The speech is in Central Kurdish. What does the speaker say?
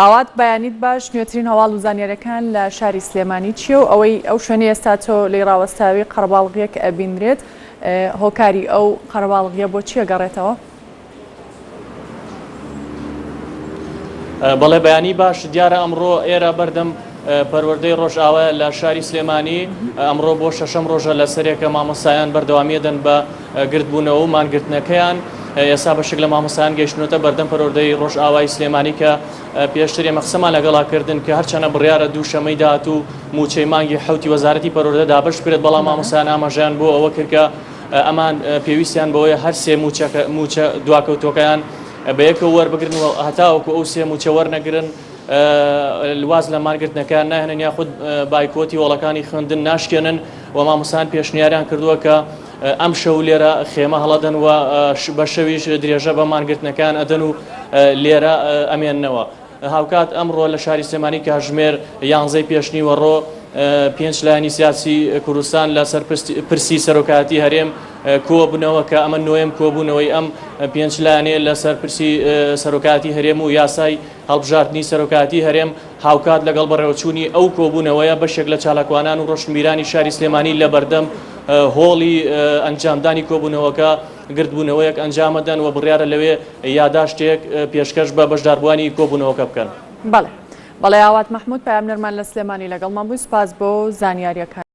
ئاوات بەیانیت باش نوێترین هەواڵ و زانیاریەکان لە شاری سلێمانی چیە و ئەوەی ئەو شوێنەی ئێستا تۆ لێی ڕاوەستاوی قەرەباڵغیەک ئەبینرێت هۆکاری ئەو قەرەباڵغیە بۆ چیە گەڕێتەوە؟ بەڵێ بەیانی باش دیارە ئەمڕۆ ئێرە بەردەم پەروەردەی ڕۆژئاوایە لە شاری سلێمانی ئەمڕۆ بۆ شەشەم ڕۆژە لە سەرێکە مامۆستایان بەردەوامیەدەن بە گردبوونەوە و مانگرتنەکەیان ئێستا بەشێک لە مامۆستایان گەیشتنەتە بەردەم پەروەردەی ڕۆژئاوای سلێمانی کە پێشتر ئێمە قسەمان لەگەڵا کردن کە هەرچەنە بڕیارە دووشەمەی داهاتوو مووچەی مانگی حەوتی وەزارەتی پەروەردە دابەش بکرێت بەڵام مامۆستایان ئاماژەیان بۆ ئەوە کرد کە ئەمان پێویستیان بەوەیە هەر سێ مووچەکە مووچە دواکەوتووەکەیان بەیەکەوە وەربگرن و هەتاوەکو ئەو سێ مووچە وەرنەگرن واز لە مانگرتنەکەیان ناهێنن یاخود بایکۆتی هۆڵەکانی خوێندن ناشکێنن و مامۆستایان پێشنیاریان کردووە کە ئەم شەو لێرە خێمە هەڵەدەن و بە شەویش درێژە بە مانگرتنەکان ئەدەن و لێرە ئەمێننەوە. هاوکات ئەمڕۆ لە شاری سلێمانی کاتژمێر یانزەی پێشنیوەڕۆ پێنج لایەنی سیاسی کوردستان لەسەر پرسی سەرۆکایەتی هەرێم کۆبوونەوە کە ئەمە نۆیەم کۆبوونەوەی ئەم پێنج لایەنەیە لەسەر پرسی سەرۆکایەتی هەرێم و یاسای هەڵبژاردنی سەرۆکایەتی هەرێم، هاوکات لەگەڵ بەڕێوەچوونی ئەو کۆبوونەوەیە بەشێک لە چالاکوانان و ڕۆشنبیرانی شاری سلێمانی لە بەردەم هۆڵی ئەنجامدانی کۆبوونەوەکە گردبوونەوەیەک ئەنجامەدەن و بڕیارە لەوێ یاداشتێک پێشکەش بە بەشداربووانی کۆبوونەوەکە بکەن. بەڵێ بەڵێ ئاوات مەحمود پەیامنێرمان لە سلێمانی لەگەڵمان بووی سوپاس بۆ زانیاریەکانت.